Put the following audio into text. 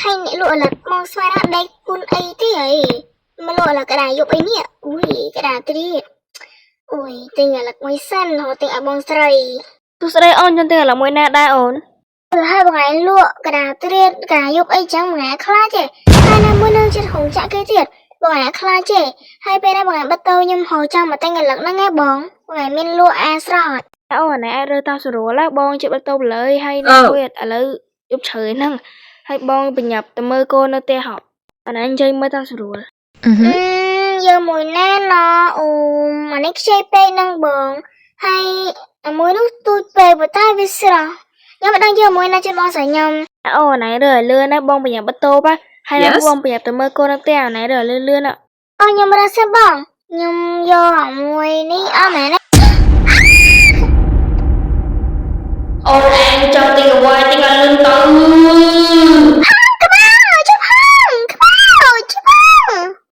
ហើយអ្នកលក់ឥឡូវមកស្វែងរកដេកគុណអីទេអីមកលក់ឥឡូវកដាយប់អីនេះអុយកដាត្រៀតអុយទិញឥឡូវមួយសិនរហូតទិញឲ្យបងស្រី សួស្តីអូនចង់ទិញឥឡូវមួយណាដែរអូន អឺហើយបងឯងលក់កដាត្រៀតកដាយប់អីចឹងបងឯងខ្លាចទេហើយណាមួយនឹងចិត្តហងចាក់គេទៀតបងឯងខ្លាចទេហើយពេលណាបងឯងបិទតូខ្ញុំហៅចង់មកទិញឥឡូវហ្នឹងឯងបងបងឯងមានលក់អាស្រស់អត់ អូនអានេះអាចរើតាមស្រួលណាបងជិះបិទតូបលើហើយណាមួយឥឡូវយប់ជ្រៅហ្នឹងហើយបងបញ្ញាប់ទៅមើលកូននៅផ្ទះហ៎អានេះអញ្ជើញមើលតាមស្រួល អឺយកមួយណាណអូអានេះខ្ចីពេកហ្នឹងបងហើយអាមួយនោះទូចពេកប៉ុន្តែវាស្រស់ខ្ញុំមិនដឹងយកមួយណាជូនបងស្រីខ្ញុំ អូអានេះរើឲ្យលឿនណាបងបញ្ញាប់បិទតូបហើយ Yes. បងបញ្ញាប់ទៅមើលកូននៅផ្ទះអានេះរើឲ្យលឿនលឿន អូខ្ញុំរើសិនបងខ្ញុំយកអាមួយនេះអស់មែនទេ អូនឯងចង់ទិញអ្វី